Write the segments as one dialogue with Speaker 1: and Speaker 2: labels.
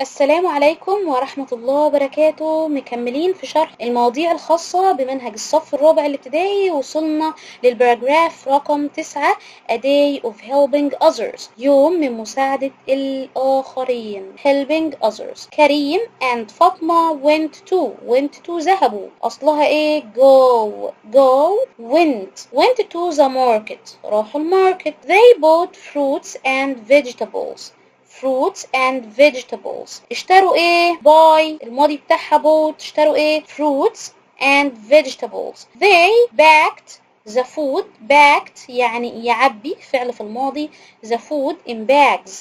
Speaker 1: السلام عليكم ورحمة الله وبركاته. مكملين في شرح المواضيع الخاصة بمنهج الصف الرابع الابتدائي. وصلنا لل paragraph رقم 9، A day of helping others، يوم من مساعدة الآخرين، helping others. كريم and فاطمة went to، went to ذهبوا، أصلها إيه؟ go، go، went، went to the market، راحوا ال market. they bought fruits and vegetables، fruits and vegetables. اشتروا ايه؟ buy، الماضي بتاعها bought. اشتروا ايه؟ fruits and vegetables. they packed the food، packed يعني يعبي، فعل في الماضي، the food in bags،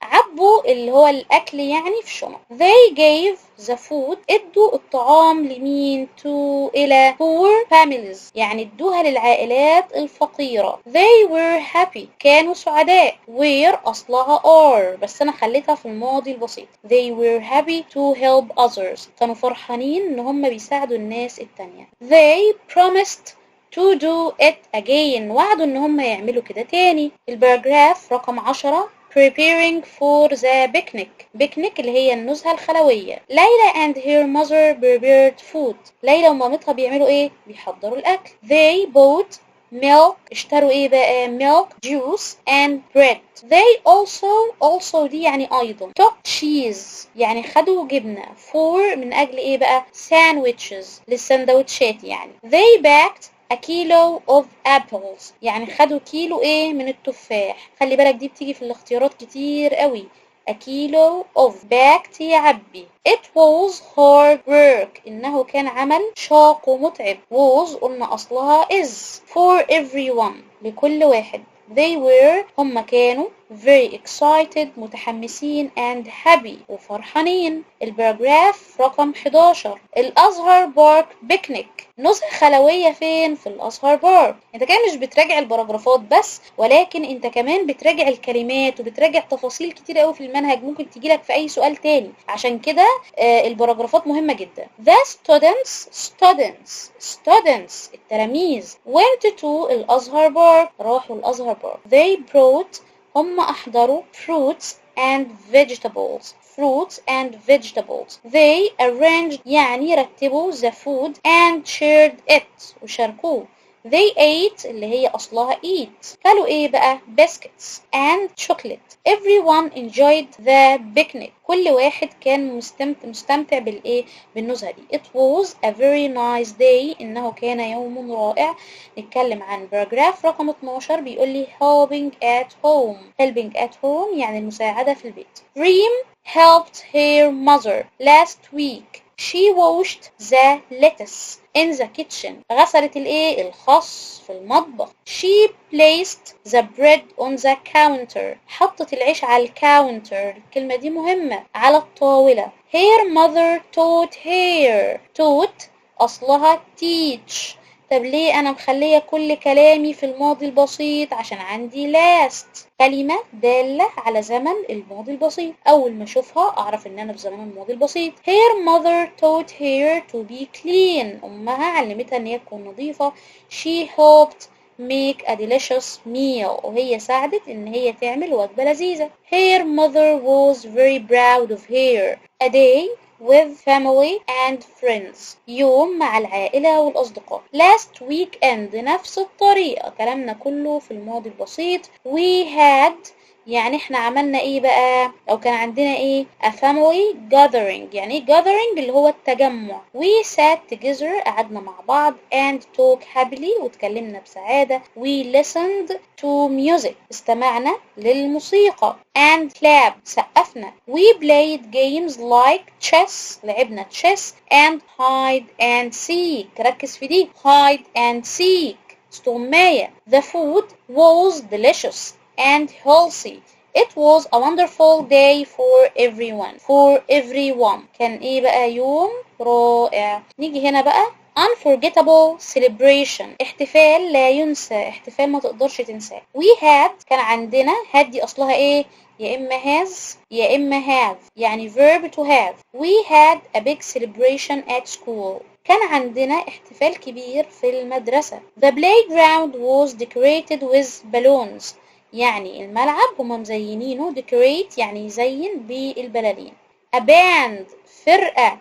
Speaker 1: عبوا اللي هو الأكل يعني في شنط. they gave the food، ادوا الطعام لمين؟ to، إلى poor families، يعني ادوها للعائلات الفقيرة. they were happy، كانوا سعداء. were أصلها are بس أنا خليتها في الماضي البسيط. they were happy to help others، كانوا فرحانين إن هم بيساعدوا الناس التانية. they promised to do it again، وعدوا إن هم يعملوا كده تاني. ال paragraph رقم 10، preparing for the picnic، picnic اللي هي النزهة الخلوية. ليلى and her mother prepared food، ليلى ومامتها بيعملوا ايه؟ بيحضروا الأكل. they bought milk، اشتروا ايه بقى؟ milk، juice and bread. they also، also دي يعني أيضا، took cheese يعني خدوا جبنة، for من أجل ايه بقى؟ sandwiches، للسندوتشات يعني. they packed a kilo of apples، يعني خدوا كيلو ايه؟ من التفاح. خلي بالك دي بتيجي في الاختيارات كتير قوي. a kilo of، packed يعبي. it was hard work، إنه كان عمل شاق ومتعب. was قلنا أصلها is. for everyone، لكل واحد. they were، هم كانوا، very excited متحمسين، and happy وفرحانين. ال paragraph رقم 11، الأزهر Park picnic، نزهة خلوية فين؟ في الأزهر Park. انت كمان مش بتراجع الباراجرافات بس، ولكن انت كمان بتراجع الكلمات وبتراجع تفاصيل كتير قوي في المنهج ممكن تجيلك في اي سؤال تاني. عشان كده الباراجرافات مهمة جدا. The students، students، students التلاميذ، went to الأزهر Park، راحوا الأزهر Park. they brought، هم أحضروا، fruits and vegetables، fruits and vegetables. they arranged يعني رتبوا، the food and shared it، وشاركوه. they ate اللي هي أصلها eat. كلوا إيه بقى؟ biscuits and chocolate. everyone enjoyed the picnic، كل واحد كان مستمتع بالإيه؟ بالنزهة دي. it was a very nice day، إنه كان يوم رائع. نتكلم عن paragraph رقم 12، بيقول لي helping at home، helping at home يعني المساعدة في البيت. ريم helped her mother last week. she washed the lettuce in the kitchen، غسلت الايه؟ الخس في المطبخ. she placed the bread on the counter، حطت العيش على ال counter، الكلمة دي مهمة، على الطاولة. her mother taught her، taught أصلها teach. طب ليه أنا مخلية كل كلامي في الماضي البسيط؟ عشان عندي last، كلمة دالة على زمن الماضي البسيط، أول ما أشوفها أعرف إن أنا في زمن الماضي البسيط. her mother taught her to be clean، أمها علمتها إن هي تكون نظيفة. she helped make a delicious meal، وهي ساعدت إن هي تعمل وجبة لذيذة. her mother was very proud of her. a day with family and friends، يوم مع العائلة والأصدقاء. last weekend، نفس الطريقة، كلامنا كله في الماضي البسيط. we had يعني احنا عملنا ايه بقى؟ او كان عندنا ايه؟ a family gathering. يعني ايه gathering؟ اللي هو التجمع. we sat together، قعدنا مع بعض، and talk happily، واتكلمنا بسعادة. we listened to music، استمعنا للموسيقى، and clapped، سقفنا. we played games like chess، لعبنا chess، and hide and seek. ركز في دي، hide and seek استغماية. the food was delicious and healthy. It was a wonderful day for everyone. For everyone. كان ايه بقى؟ يوم رائع. نيجي هنا بقى unforgettable celebration، احتفال لا ينسى، احتفال ما تقدرش تنساه. We had، كان عندنا، had دي اصلها ايه؟ يا اما has يا اما have، يعني verb to have. We had a big celebration at school. كان عندنا احتفال كبير في المدرسة. The playground was decorated with balloons، يعني الملعب هما مزينينه، decorate يعني يزين، بالبلالين. A band فرقة،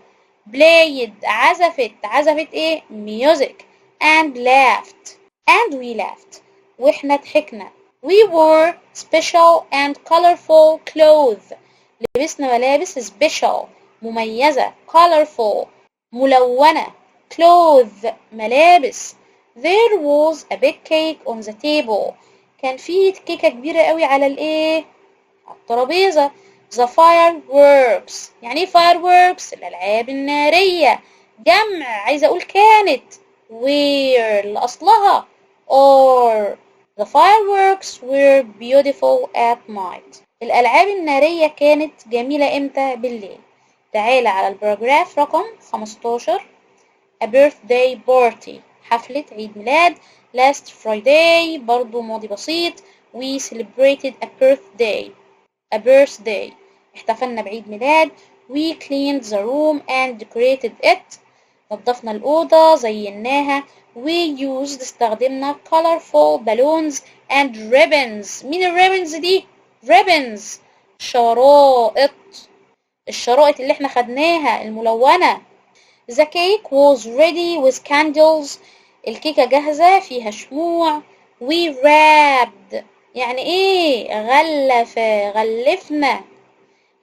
Speaker 1: played عزفت، عزفت ايه؟ music and laughed and we laughed واحنا ضحكنا. We wore special and colorful clothes، لبسنا ملابس special مميزة، colorful ملونة، clothes ملابس. There was a big cake on the table، كان في كيكة كبيرة قوي على الايه؟ على الترابيزة. The fireworks، يعني ايه fireworks؟ الألعاب النارية، جمع، عايزة أقول كانت، were لأصلها or. The fireworks were beautiful at night، الألعاب النارية كانت جميلة إمتى؟ بالليل. تعالى على ال paragraph رقم 15، A birthday party حفلة عيد ميلاد. Last Friday برضو ماضي بسيط، we celebrated a birthday، a birthday احتفلنا بعيد ميلاد. We cleaned the room and decorated it، نظفنا الأوضة زيناها. We used استخدمنا colorful balloons and ribbons. مين ال ribbons دي؟ ribbons شرائط، الشرائط اللي احنا خدناها الملونة. The cake was ready with candles، الكيكة جاهزة فيها شموع. We wrapped يعني ايه؟ غلف، غلفنا،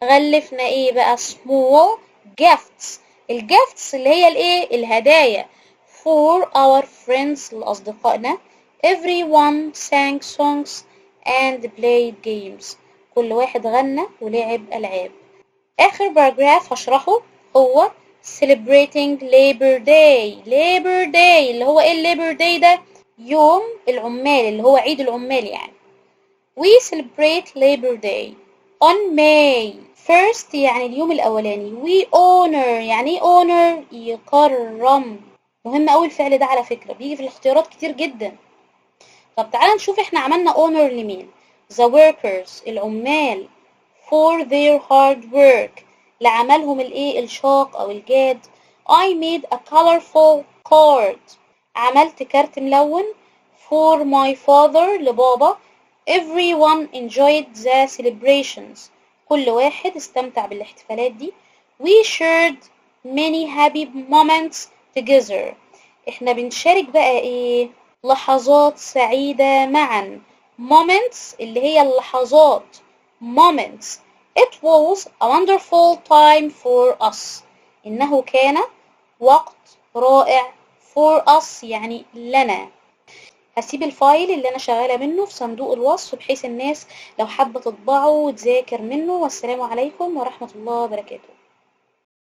Speaker 1: غلفنا ايه بقى؟ small gifts، ال gifts اللي هي الايه؟ الهدايا، for our friends لأصدقائنا. Everyone sang songs and played games، كل واحد غنى ولعب ألعاب. آخر paragraph هشرحه هو celebrating Labor Day. Labor Day اللي هو ايه Labor Day ده؟ يوم العمال، اللي هو عيد العمال يعني. We celebrate Labor Day on May first يعني اليوم الأولاني. We honor يعني ايه honor؟ يكرم. مهم أوي الفعل ده على فكرة، بيجي في الاختيارات كتير جدا. طب تعالى نشوف احنا عملنا honor لمين. The workers العمال، for their hard work لعملهم الايه؟ الشاق او الجاد. I made a colorful card، عملت كارت ملون، for my father لبابا. Everyone enjoyed the celebrations، كل واحد استمتع بالاحتفالات دي. We shared many happy moments together، احنا بنشارك بقى ايه؟ لحظات سعيدة معا. moments اللي هي اللحظات، moments. It was a wonderful time for us، إنه كان وقت رائع، for us يعني لنا. هسيب ال file اللي أنا شغالة منه في صندوق الوصف بحيث الناس لو حابة تطبعه وتذاكر منه. والسلام عليكم ورحمة الله وبركاته.